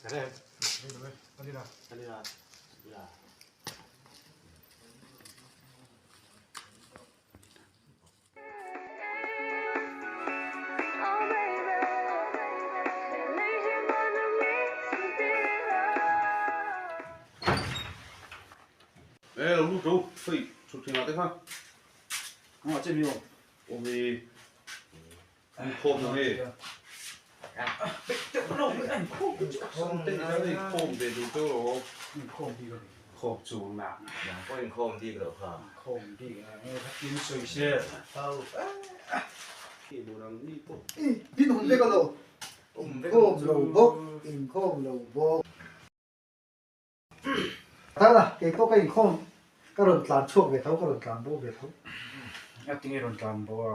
Ê lo lu chu hei chhut thing ah te khan Engah che mi aw? Awm e inkhawm na nge? Inkhawm ve duh chu lo. Inkhawm bik a ni. Khawm chung na. Nang pawh inkhawm bik loh kha. Inkhawm bik a nge kha tin sawi se. In awm vek alo. Inkhawm lo bawk, inkhawm lo bawk. Tana kei pawh ka inkhawm ka rawn tlan chhuak ve tho, ka rawn tlan bo ve tho. A tinge rawn tlan bo a?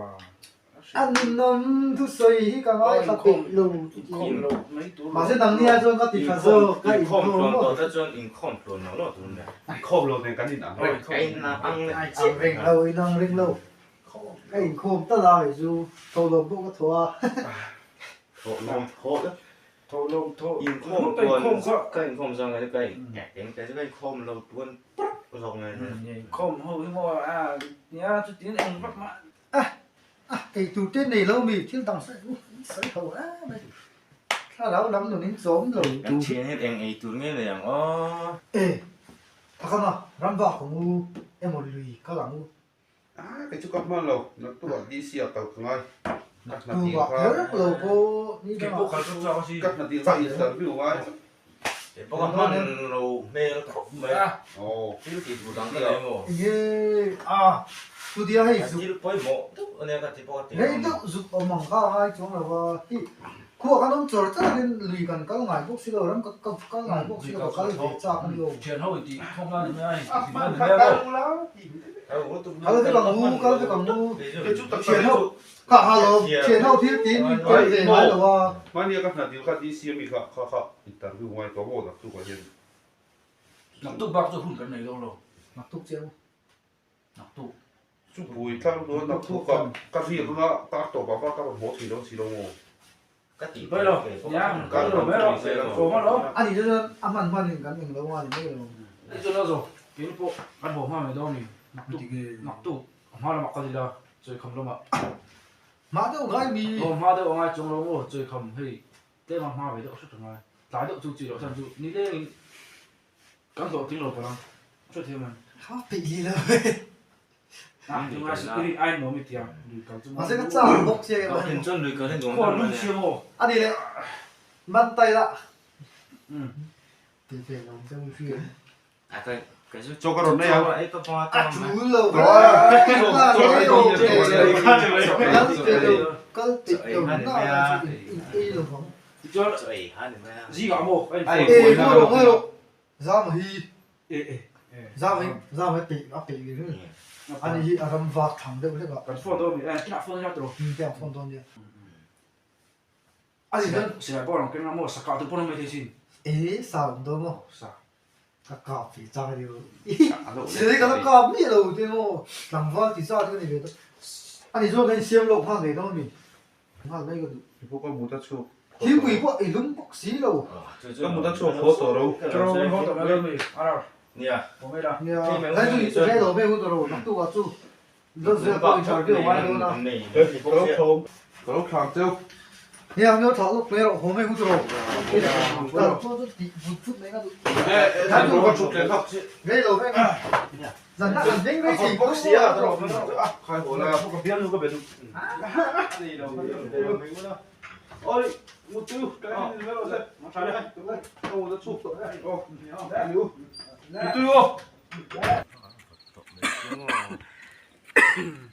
A ninawm thusawi hi ka ngaithla peih lo mahse nangni ah chuan ka ti tha zawk ka inkhawm inkhawm tluan tawh chuan inkhawm tluan lo lo tur nia. Inkhawm lo nen kan inang reng. Ka inang ang reng lo, inang reng lo. Ka inkhawm tal a kei chu tho lawm pawh ka thaw a. Tho lawm thaw Tho lawm tho inkhawm tuan ka inkhawm zawng ngai ka eng ka chu ka inkhawm lo tuan pawp zawk ngai inkhawm ho hi maw a nia chutin eng vak mah a a kei tur te nei lo mi thil dang sawi u sawi ho em mai thlarau lam nun in chawm lo kan thian hian eng ei tur nge nei ang aw e thakama ramvak ang u emaw lui kal ang u A kei chu ka hman lo, naktuk ah DC ah kal ka ngai. Ka hna dil Naktuk ah kha. kher lo pawh ni Kei dangah pawh kal ka chak a si. Ka hna dil kha interview ngai. Kei pawh ka hman lo hmel khawp mai. Aw. Thil tih tur dang ka nei maw? Enge a studio hei zuk. Thil pawimawh deuh ania ka ti pawh ka ti. Rei deuh zuk awm ang kha a ngai chuang lo va. Hi khuah kan awm chawr chawr in lui kan kal ngai bawk si lo, ram ka kal ngai bawk si lo, ka kal ve chak a ni lo. Thian ho i tih khawm la ni mai a, A i hman ti kha mai kal a. la. Kal vek ang u, kal vek ang u. Thian ho, kha ha lo, thian ho thil tiin min tel ve ngai lo a. Hmania ka hna dil kha DC ami kha kha kha interview ngai tawh maw naktuk ah hian. Naktuk bak chu hun kan nei dawn lo. Naktuk chiang. Naktuk. Chu pui tlang dawn naktuk ah ka riak anga tar tawp ah va ka rawn haw thei dawn si lo maw. Ka tih Bai lo, nia, kal lo mai rawh, fawm a lo. A nih chu chuan a hman hman in kan eng lo nga ni mai lo. Ni chu lo zo, keini pawh kan haw hma mai dawn ni, naktuk, naktuk hma lamah kal ila, chawikham lamah. Hma deuh ngai mi. Aw hma deuh a ngai chuang lo maw, chawikham hei tlem a hma ve deuh hret a ngai, tlai deuh chu chi loh chan chu nilengin kan hlawhtling lo palh ang, hrethiam em? Kha peih li lo e. Mahse ka chak bawk chiang em a ni leh man tai la ti ve lo deuh hi Chaw ka rawn nei ang. A tul lo kal peih lo na chu in ei lo vang. Ei ngawi rawh ngawi rawh zam hi. Zau hi zau hi peih a peih ve ringawt a ni hi a ram vak thang deuh hlek a. Kan phone dawn mi eh kinah phone nia tawh. Um te ang phone dawn nia. A ni chuan silai pawh a rawn keng a maw sa kah tur pawh an awm mai thei sin. Eh sa awm dawn maw? Sa. Ka kap ve chak a ni lo. Silai ka la kap miah lo te maw tlangval ti zat ka ni ve tawh. A ni chuan kan insiam lawk nghal ve dawn mi. Nghal mai ka duh. Ti pawh ka mut a chhuak. Thingpui pawh i lum bawk si lo. Ka mut a chhuak haw tawh ro. Tro kan haw tawh mai lo mi. Ara. Nia. Haw mai la. Nia. Lai chu i rei lo mai hun tawh ro. Naktuk ah chu lo zel pawh interview ngai dawn a. Ka lo thawm. Ka lo thlang cheu. Nia, mi lo thlah lawk mai rawh. Haw mai hun tawh ro. Kal chuan chu tih vut vut mai ka duh. Lai chu ka thut leh hlak. Rei lo vek a. Zan ah an veng rei thei bawk si a. Khai haw la. Ka bial nu ka be duh. Oi, mutu, ka ni me lo se. Ka mu da chuk to. Oh, niu. Mutu yo.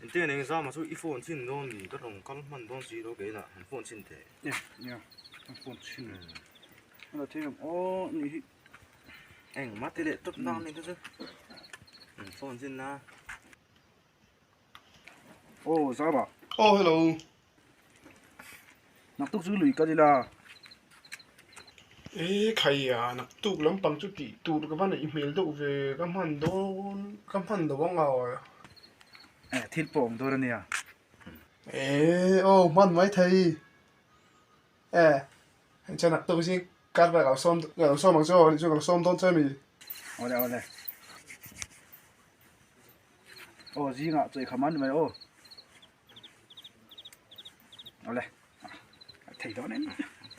Engtin eng zama chu i phone chin dawn ni ka rawn kal hman dawn si lo kei lah han phone chin teh. Nia, nia, ka phone chin. Ala thei ang aw ni hi. Eng mah ti leh tawp nang ni te chu. Phone chin na. Aw zama. Oh hello. Naktuk chu lui kal ila. E khaia naktuk lampang chu tih tur ka va neih hmel deuh ve ka hman dawn ka hman lo ang aw. Eh thil pawh awm dawn ania. E aw hman mai thei. E chuan naktuk zing. Kar ka lo sawm ka lo sawm ang che aw anih chuan ka lo sawm dawn che a mi. Awle awle. Aw zingah chawi kham an ni mai aw. Awle. Thei dawn em?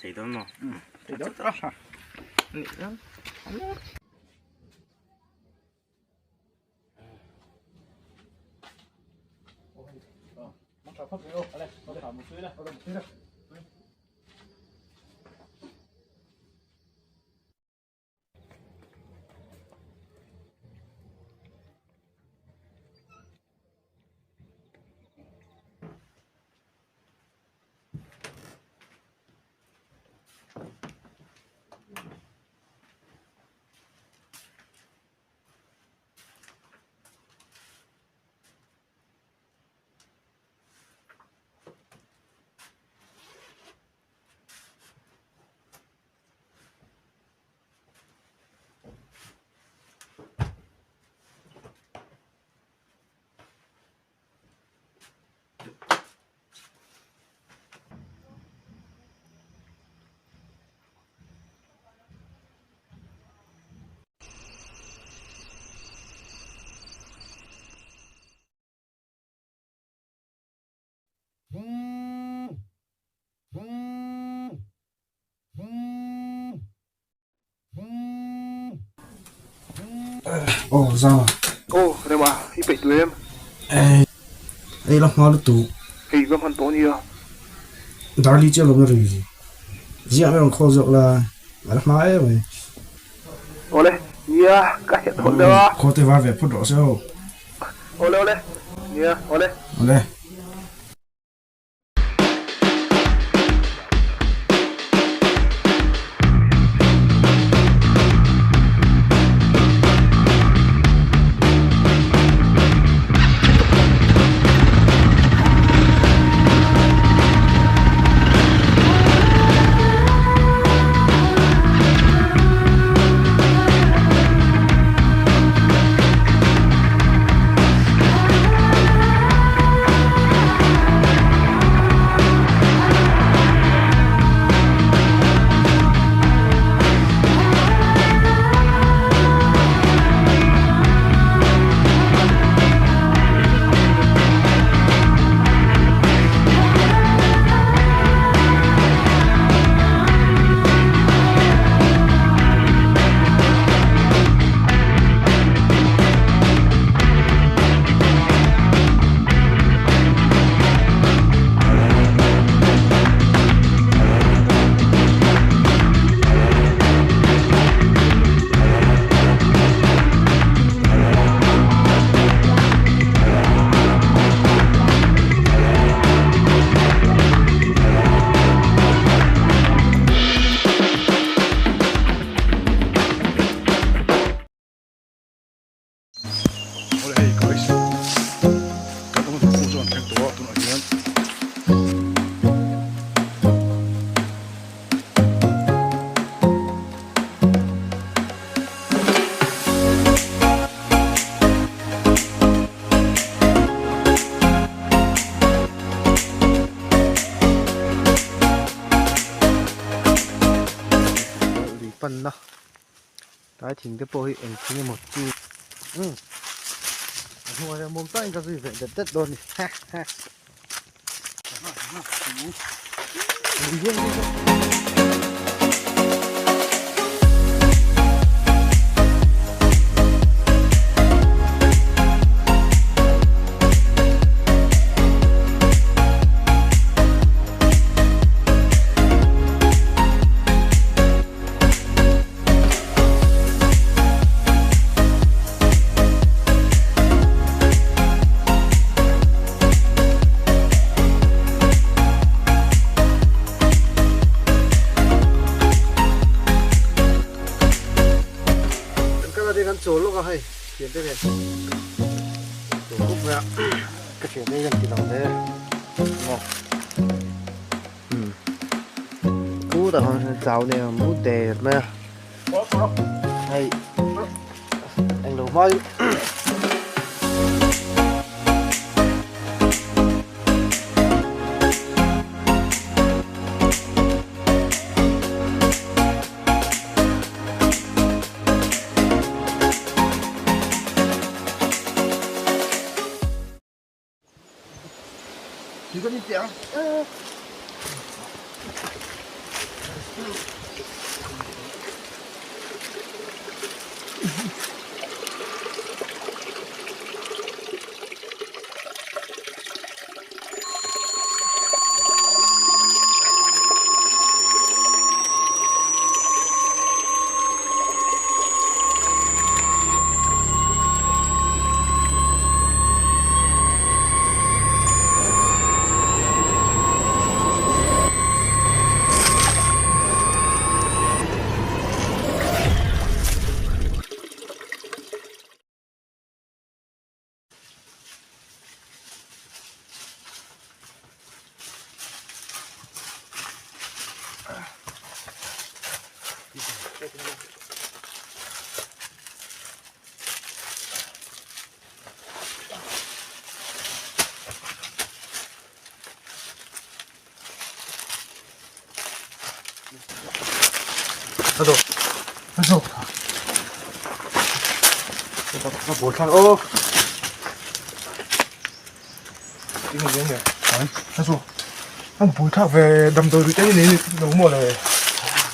Thei dawn maw? Thei dawn tawh. Ni dawn. Aw zama. Aw rema i peih duh em? Ei la hma lutuk. Hei va hman tawh ania. Darli chu a lawmna ri. Ziah mai rawn khawl zawk la, a la hma em mai. Awle, nia ka hriat thawn deuh a. Khaw te var ve phut rawh se aw. Awle awle, nia awle. Awle. Awle hei guys kan awm hnu chu an thleng tawh a tunah hian Lui panna tlai thing te pawh hi eng thing emaw chu umm a hnungah hian muang takin ka zui ve det det dawn a ni ha ha. Kan kal a te kan chawl lawk a hei thian te nen chawl khawp mai a ka thian te hi kan ti lang hle maw umm chutah khan chau nen a mu der mai a hei englo hma chu. teh ang. Azo azo a ball thlang aw Ting ang nge azo an bul thak ve damdawi rui te hi nei lo maw le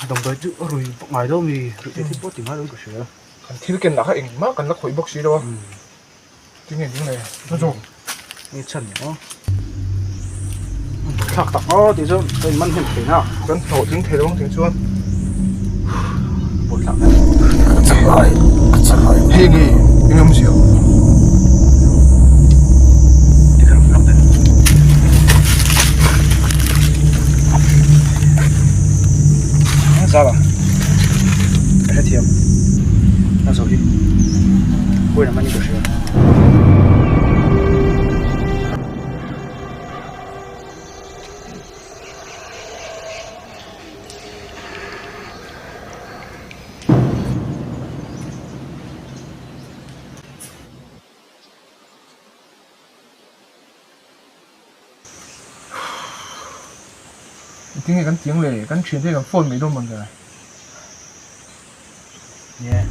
damdawi chu a rui ngai lo mi rui te thil pawh ti ngai lo in ka hria kan thil ken lah kha engmah kan la khawih bawk si lo a Tinge ding le azo nge chhan ni aw thlak tak aw tih chu ka in man hnem thei na kan hlawh tling thei lo ang tih chuan bawlh thlak ka chalai ka chalai hei nge eng awm zia Zala ka hrethiam a zo hi huai lam a ni ka hria. Tinge kan tiang le kan thian te kan phone mai dawn man le. Nie.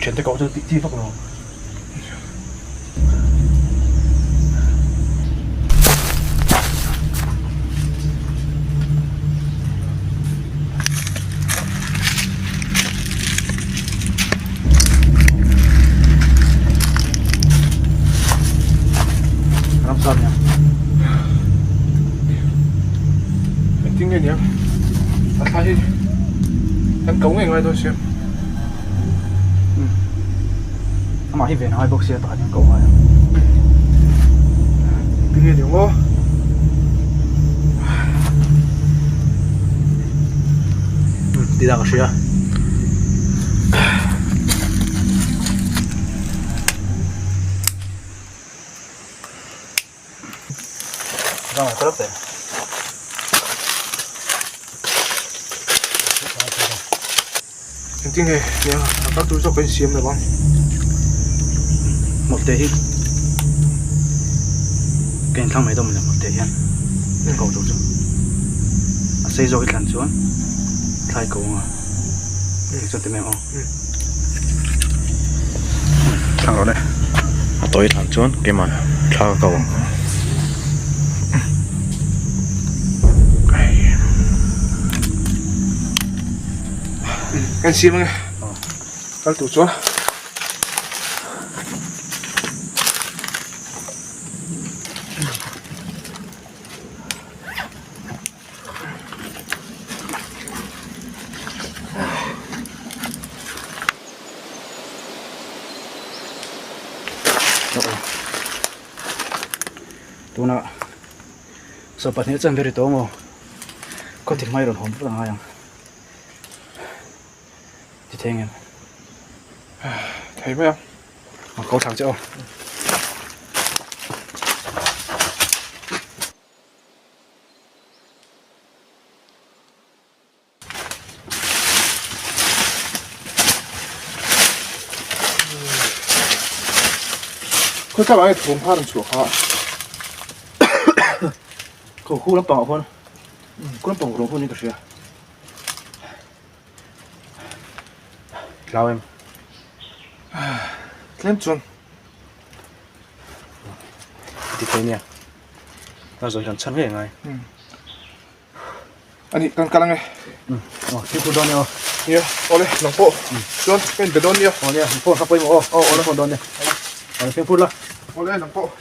Thian te koh chu tih chi vak lo. Engtin nge niang a thla hi kan ko ngei ngai dawn sia. Amah hi ven a ngai bawk sia tah hian ko ngai ang. Engtin nge niang aw. Ti dah ka hria. Engtin nge nia a kal tur zawk ka insiam lo ang. Hmawlhte hi ka inthlang mai dawn mawle hmawlhte hian ko tur chu a sei zawk i thlan chuan thlai ko anga chuan ti mai ang aw. Thlang rawh le a tawi thlan chuan keimah thla ka ko ang. Kan siam ange kal tur chuan. Tuna saw pahnih a chan ve ri tawh maw khaw thil hmai rawn hawn vut a ngai ang ti thei ang em thei mai ang a ko thlak che aw. Khawi tlak ah nge thawm kha a rawn chhuah kha? Khaw khu lampang ah khuan khu lampang rawng khuan in ka hria. Hlau em? Tlem chuan. Ti thei nia. Ka zawi kan chhan ngei ngai. Ani kan kal ange. Aw, thil phur dawn nia aw. Nia, awle, nang pawh. Chuan ka inbe dawn nia. Aw nia, phone kha pawimawh aw. Aw, awle. Phone dawn nia. Awle, fimkhur la. Awle, nang pawh.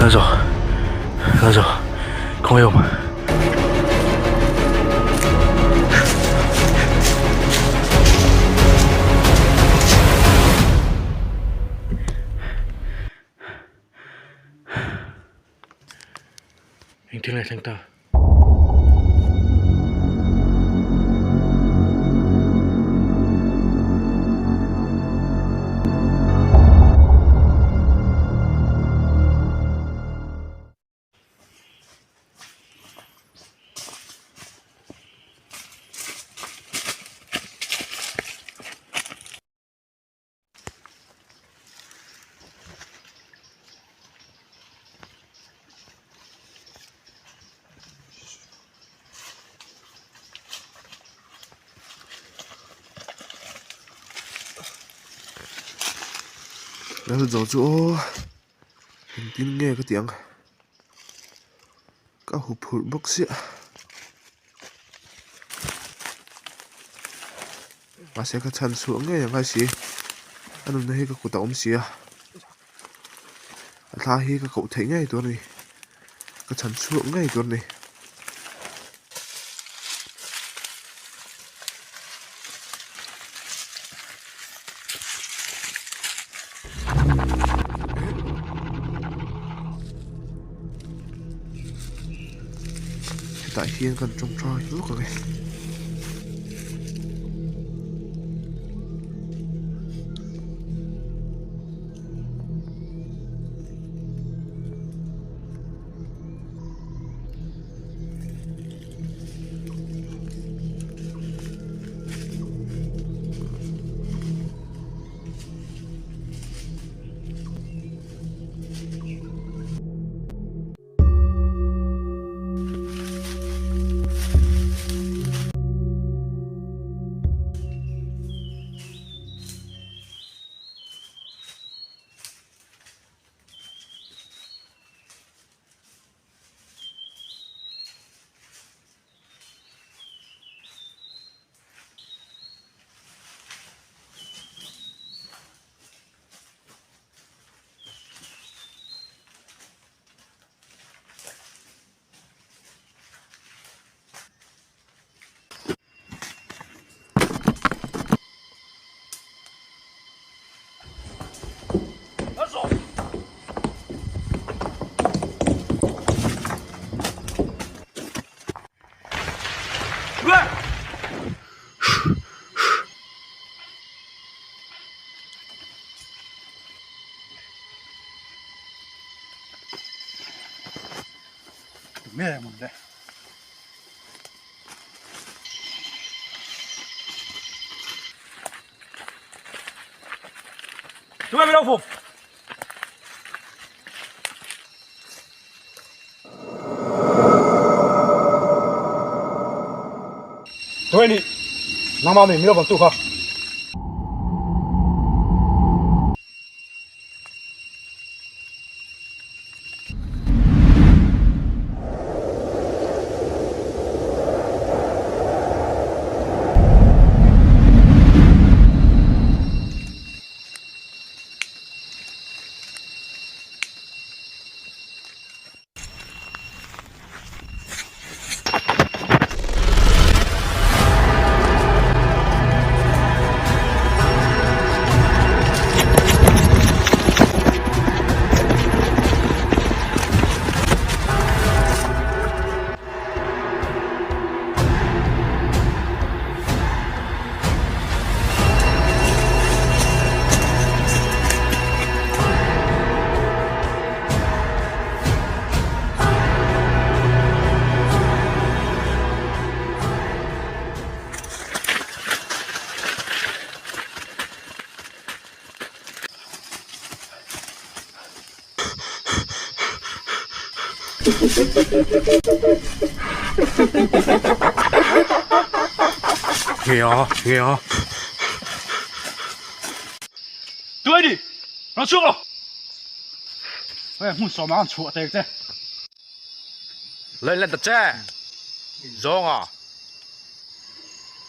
Lalzo Lalzo khawngaih awm. Engtin nge thleng ta? Lal zo chu aw engtin nge ka tih ang ka huphurh bawk chiah mahse ka chhan chhuah ngei ang a si a nunna hi ka kut a awm si a a thla hi ka koh theih ngei tur a ni ka chhan chhuak ngei tur a ni. Hetah hian kan tawngtai lawk ang e.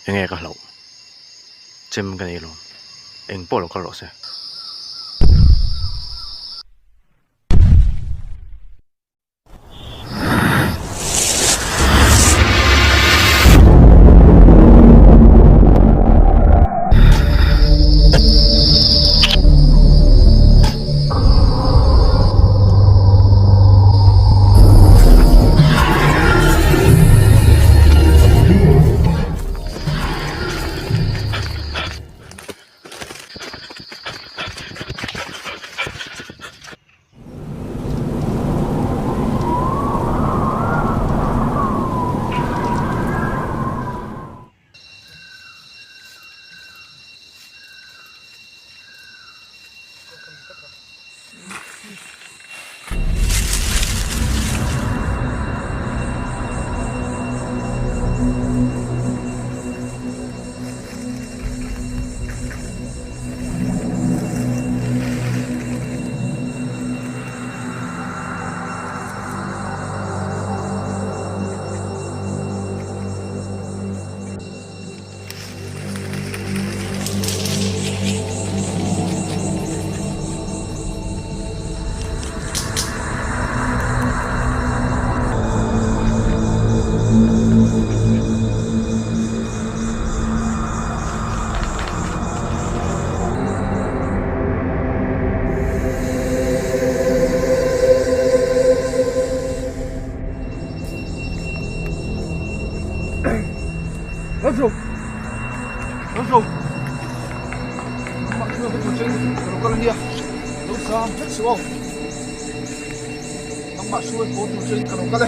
Enge ka hlauh chem ka nei lo eng pawh lo kal rawh se. Lalzo! Lalzo! Amah chu a hmu chen ka lo kal a nia. Lo zam hlek suh aw. Nangmah hruai haw tur chuan ka lo kal e.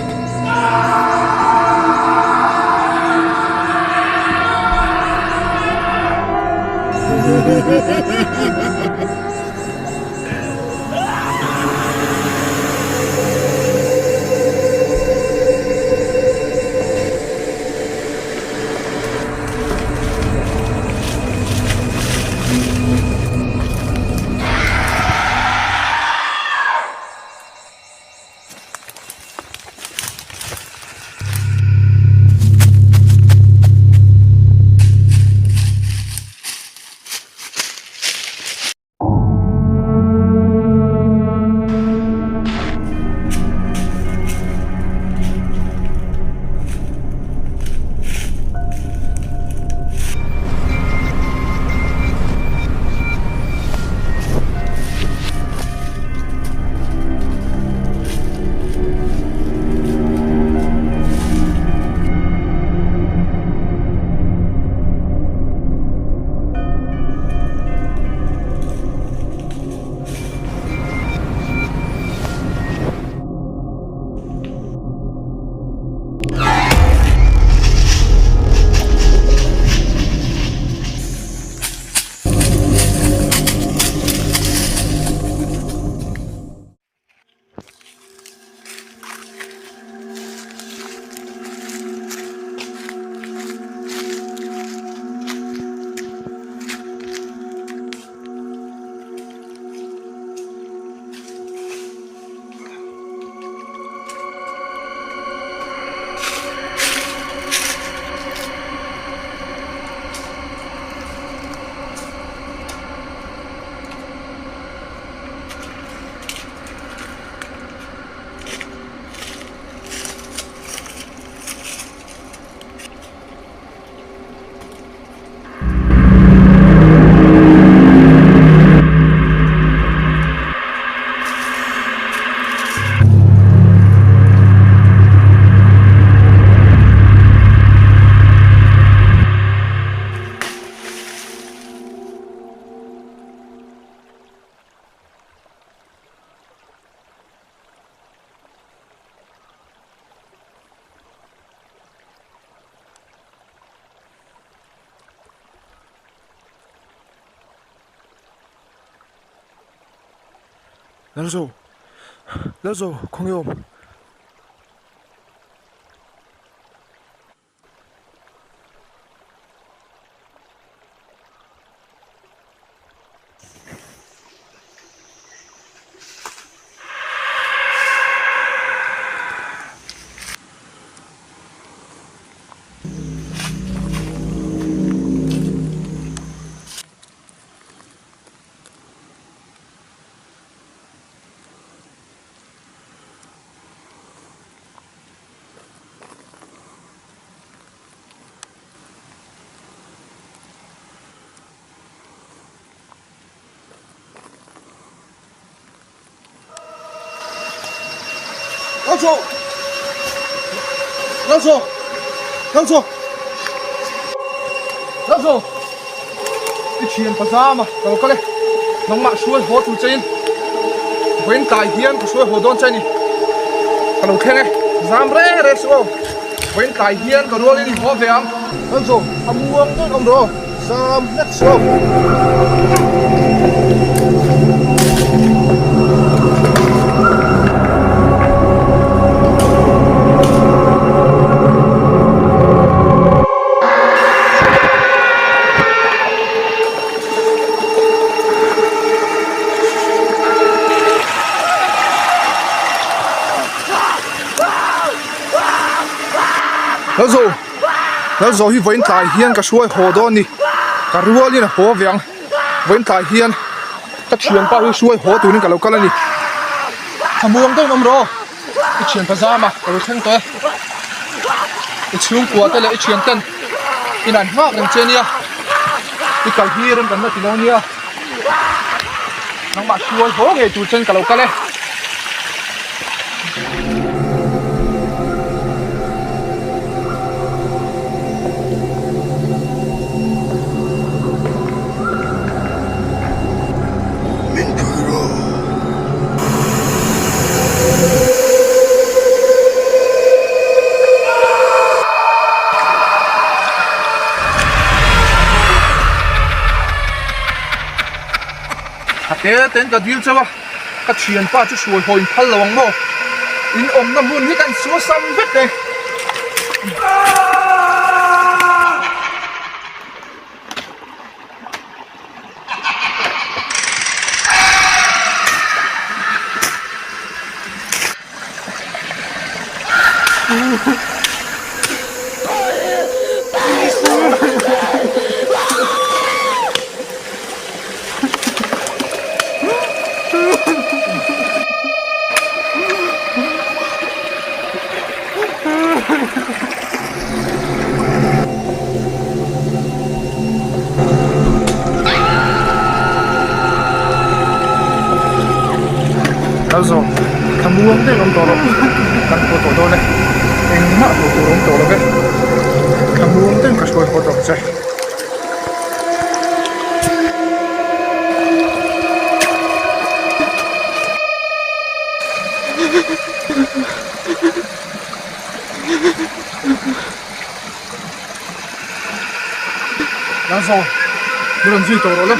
Lalzo! Lalzo! Khawnge awm? Lalzo! Lalzo! Lalzo! Lalzo! I thian pazama ka lo kal e. Nangmah hruai haw tur chein vawiin tlai hian ka hruai haw dawn che a ni. Ka lo thleng e. Zam reng reng suh aw. Vawiin tlai hian ka rualin i haw ve ang. Lalzo, a muang deuh awm rawh aw. Zam hlek suh aw. Lalzo Lalzo hi vawiin tlai hian ka hruai haw dawn a ni ka rualin a haw ve ang vawiin tlai hian ka thianpa hi hruai haw turin ka lo kal a ni thlamuang deuhin awm rawh aw. I thian pazama ka lo thleng tawh e. I chhungkua te leh i thian ten in an nghak reng che nia. I kal hi rem kan la ti lo nia. Nangmah hruai haw ngei tur chen ka lo kal e. Te ten ka dil chauh a, ka thianpa chu hruai haw in phal lo ang maw? In awmna hmun hi kan suasam vek e. Kal zawk thla muang deuh awm tawh loh kan haw tawh dawn e engmah hmuh tur awm tawh lo ve thla muang deuh ka hruai haw tawh ang che. Lalzo, min rawn zui tawh rawh le.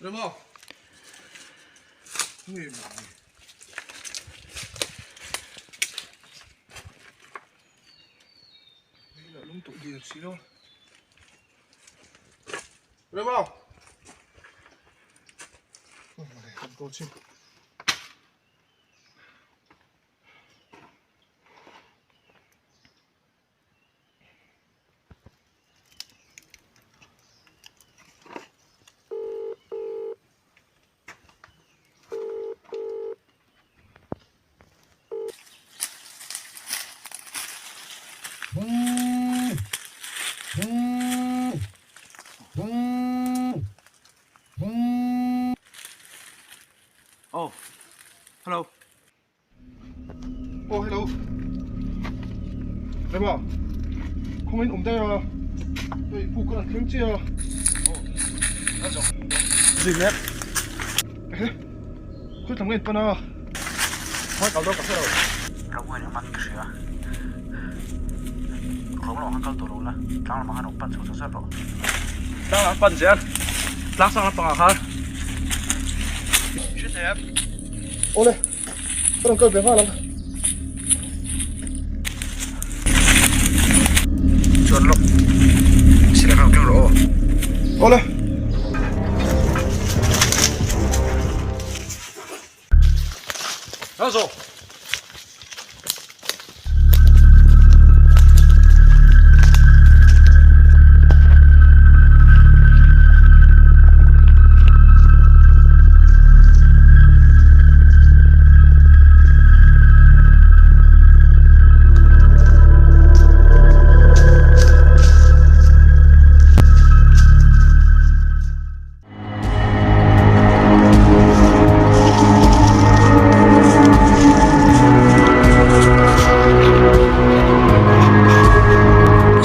Rema. Rema. Oh, hello. Aw hello Rema khawngin awm daih a hei puk ka rawn thleng chiah a Zui mek ehe khawi tlang nge pan a khawi kal dawn ka hre lo Ramhuai lam angin ka hria ruam lamah khan kal tawh lo la tlang lamah khan rawn pan chho chho zat rawh tlang lamah pan zel tlang sang lampangah khan hre thei em. Awle, ka rawn kal ve nghal ang. Chuan lawk, silai kha lo keng rawh aw. Awle. Rang zawh.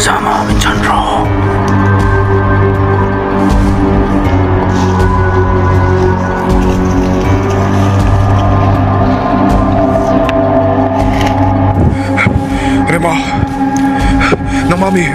Zama min chhan rawh. Rema, nangmah mi.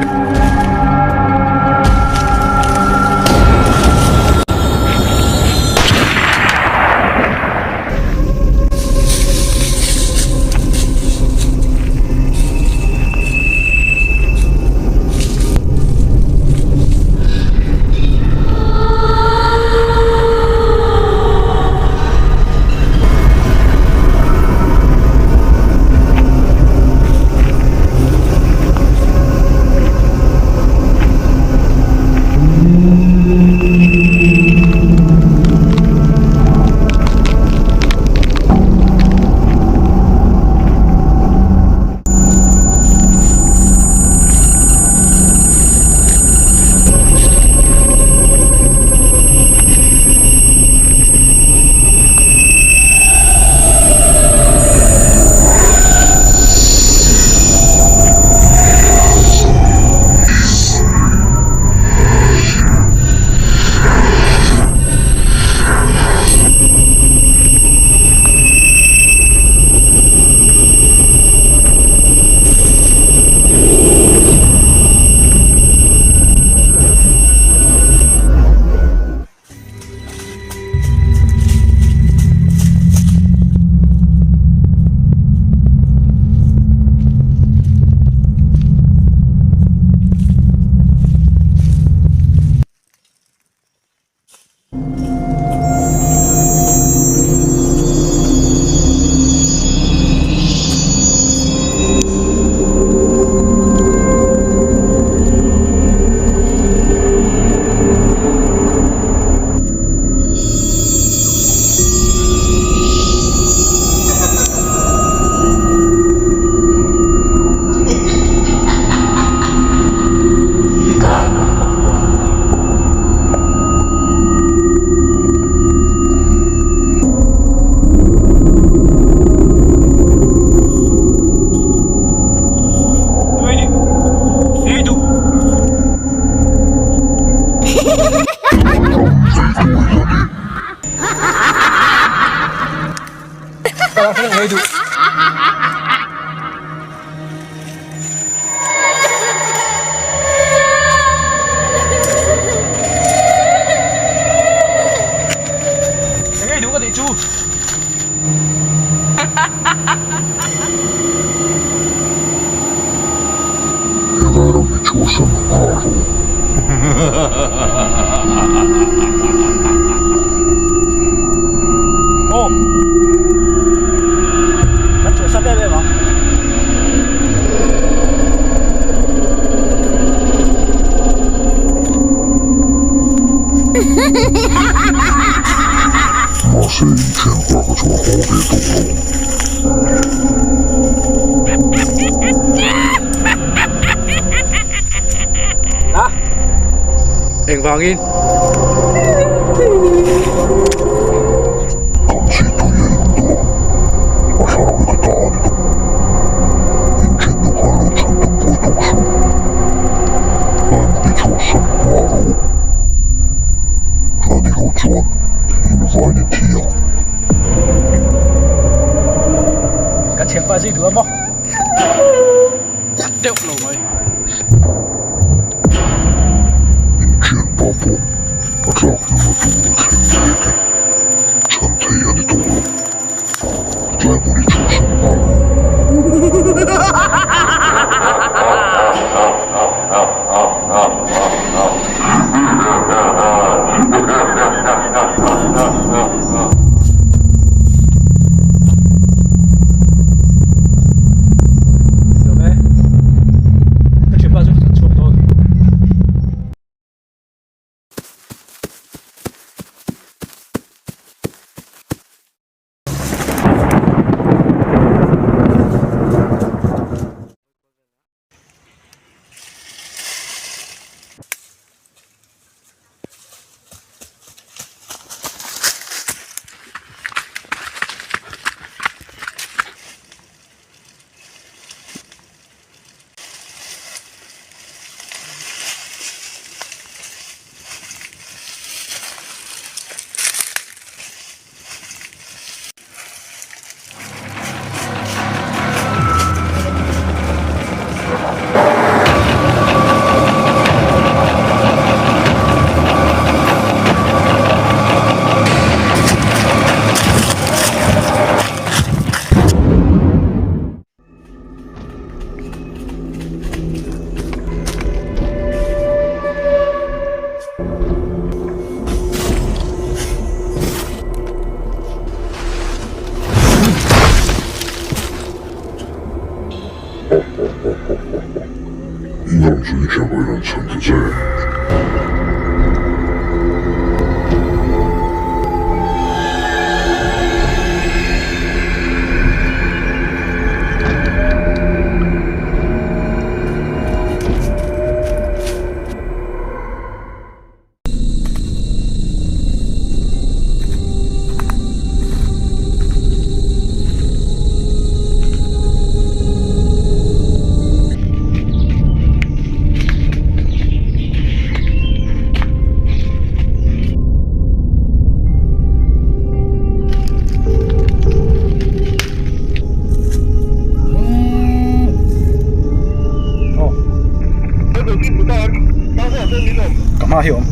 Helai ram hi chhuahsan a nghal rawh. Aw. Kan chhuahsan em em ang. Mahse in thianpa kha chu a haw ve tawh lo. Engvangin? Kan zitui a induh a, a thlarau hi ka ta a ni tawh. In thiannu khan lo chhan tum buai tawh suh. Tlaimuti chhuahsan nghal rawh u. Tlai ni lo chuan in vain in thi ang. Kan thianpa zui duh a maw? Deuh lo mai. In thianpa pawh a tlak hnuna tur a thleng mek e. Chhan thei a ni tawh lo. Tlai hmun i chhuahsan nghal rawh. Ingram chu i thiam pawhin an chhan ta che. Ka hma hi a awm.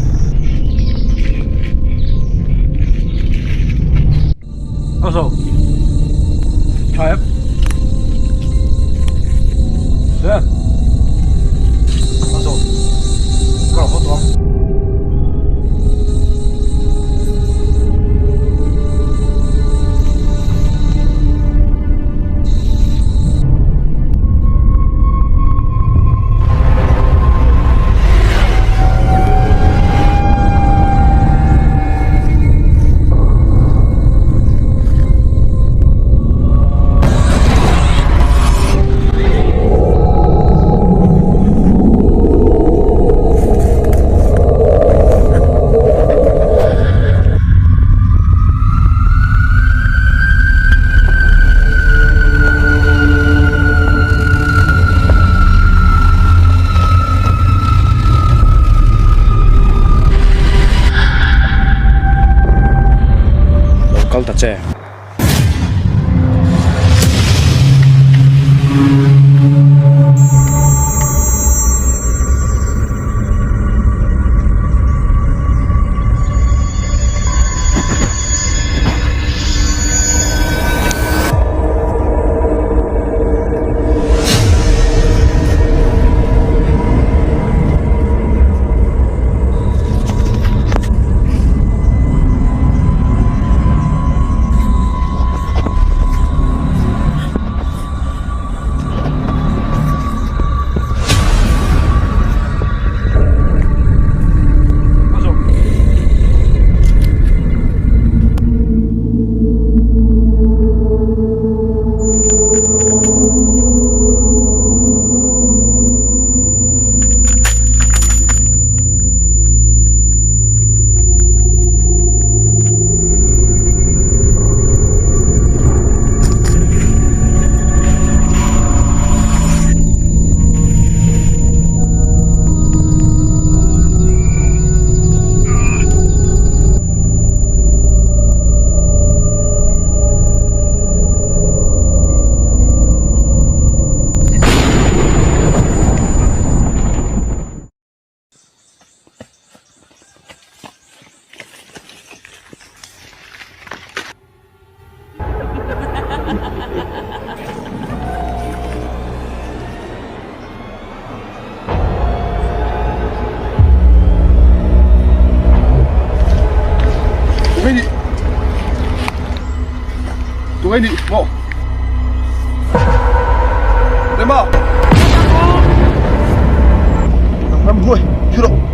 Aw zo. Tha em. Hle. Aw zo. Ka lo haw tawh ang. Lo kal ta che. Tunge nih maw? Rema! Ram huai, thi rawh.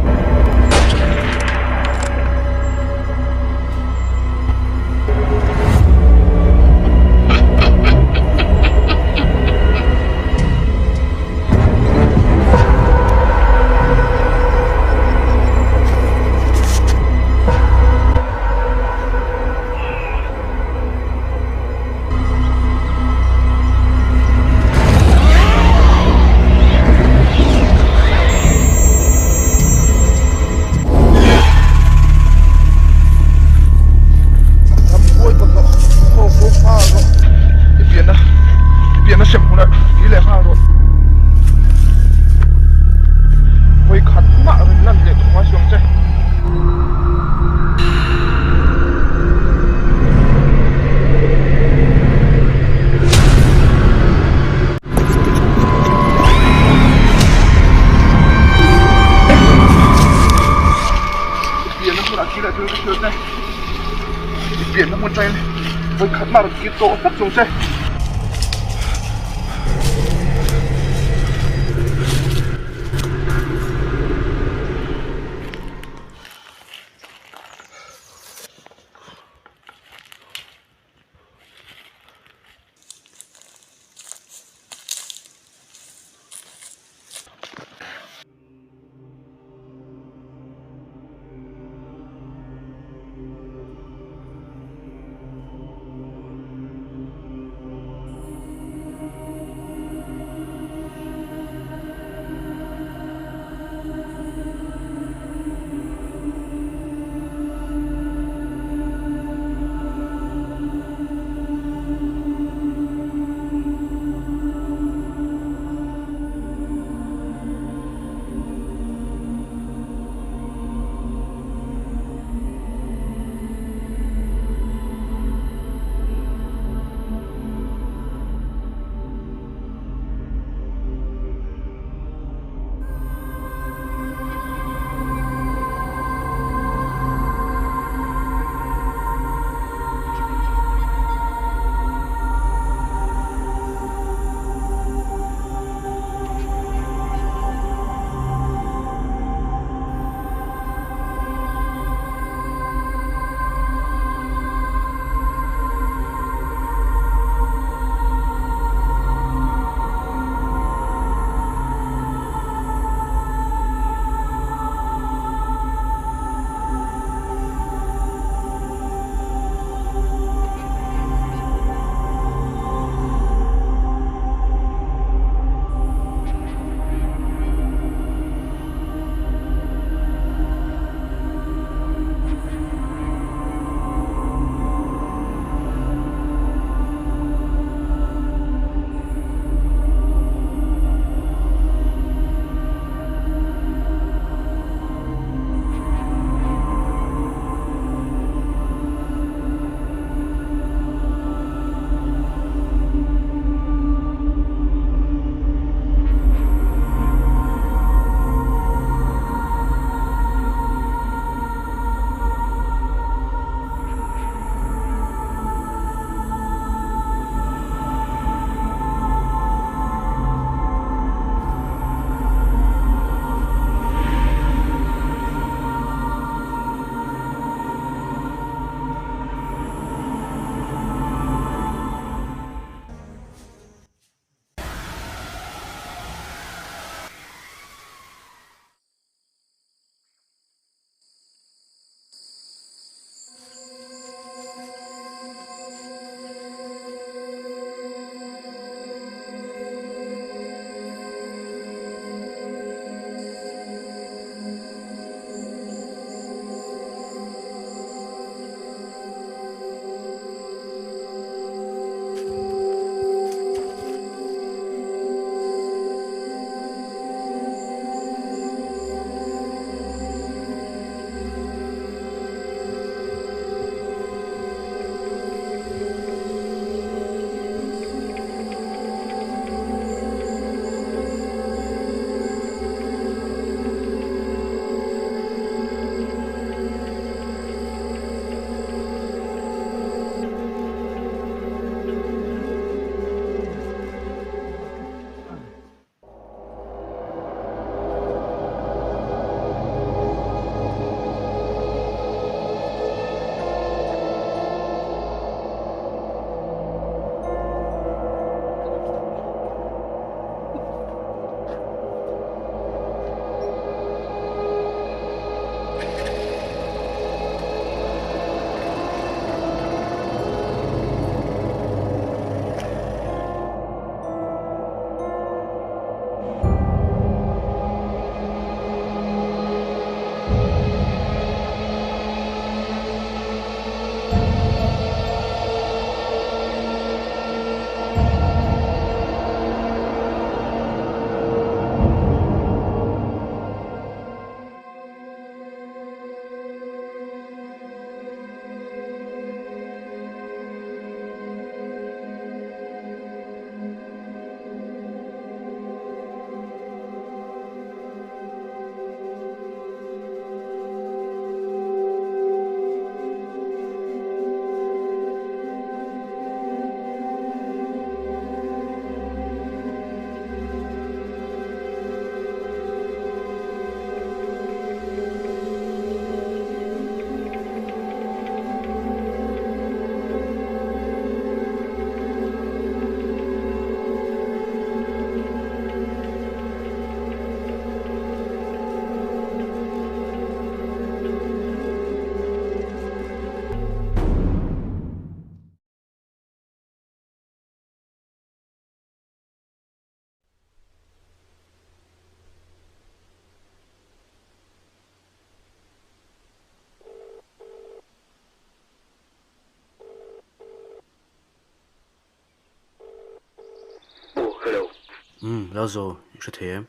Umm, Lalzo, i hre thei em?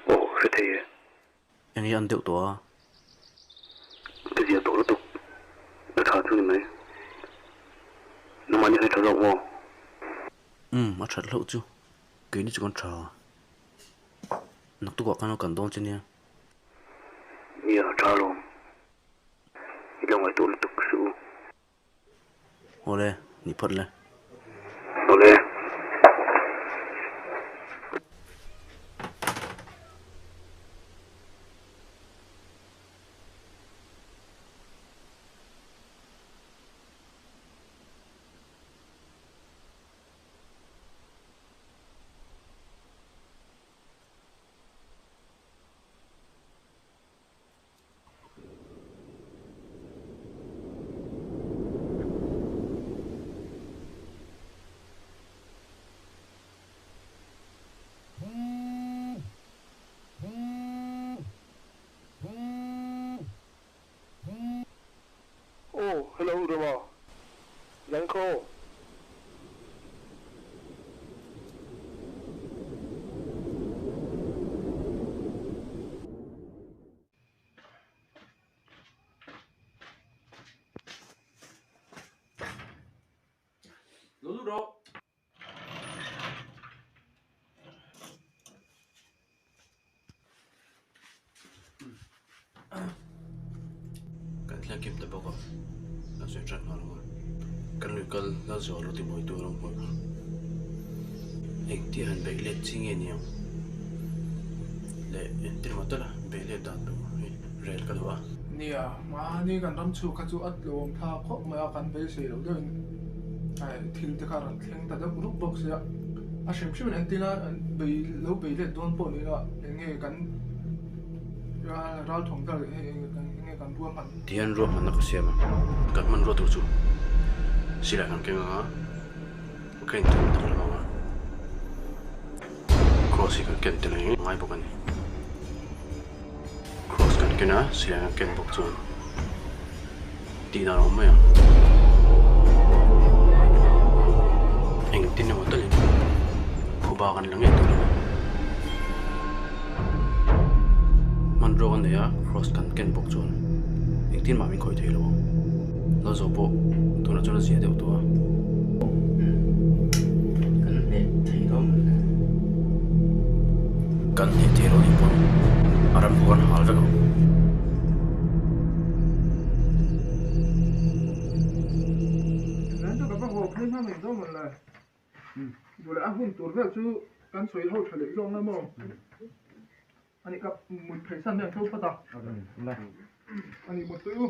Aw, hre thei e. Eng hi an deuh tawh a? Ka zia tawh lutuk. Ka tha chu ni mai. Nangmah ni khan i tha zawk maw? Umm, a that hlauh chu. Keini chu kan tha. Naktukah khan kan dawn che nia. Nia, tha alawm. I lo ngaihtuah lutuk suh u. Awle, ni phawt le. Awle. Aw, hello Rema, line kha aw. Lo lut rawh. Kan thlen kim ta bawk a, kan sawi tan nghal ang a, kan lui kal lal zawh lo ti buai tur ang pawh kha engtia han beih let chi nge ni ang leh entir mah tawlh a beih let dan tur hi rel ka duh a. Nia, mahni kan ram chhuk kha chu a tlawm thlak khawp mai a, kan beisei loh deuhin thil te kha a rawn thleng ta deuh rup bawk sia. A hrim hrim in entir a bei lo bei let dawn pawh ni ila eng nge kan ral thawm vel hei eng nge kan ruahman. Tihian ruahmanna ka siam a, kan hmanrua tur chu silai kan keng ang a, ka intum tak lam ang a, cross hi kan ken tel ang ngai bawk a ni. Cross kan ken a, silai kan ken bawk chuan tih dan a awm mai ang. Engtin emaw talin phuba kan la ngei tur a ni. Hmanrua kan nei a, cross kan ken bawk chuan engtin mah min khawih thei lo ang. Lalzo pawh tunah chuan a zia deuh tawh a. Kan hneh thei lo maw le? Kan hneh thei lo nih pawn a ram pawh kan hal vek ang. Tunlai chu ka va haw phei hma mai zawk maw le? Duh leh a hun tur vel chu kan sawi ho tha leh zawk na maw? Ani ka mut phei san hian tho phawt a. Ani mut tui u.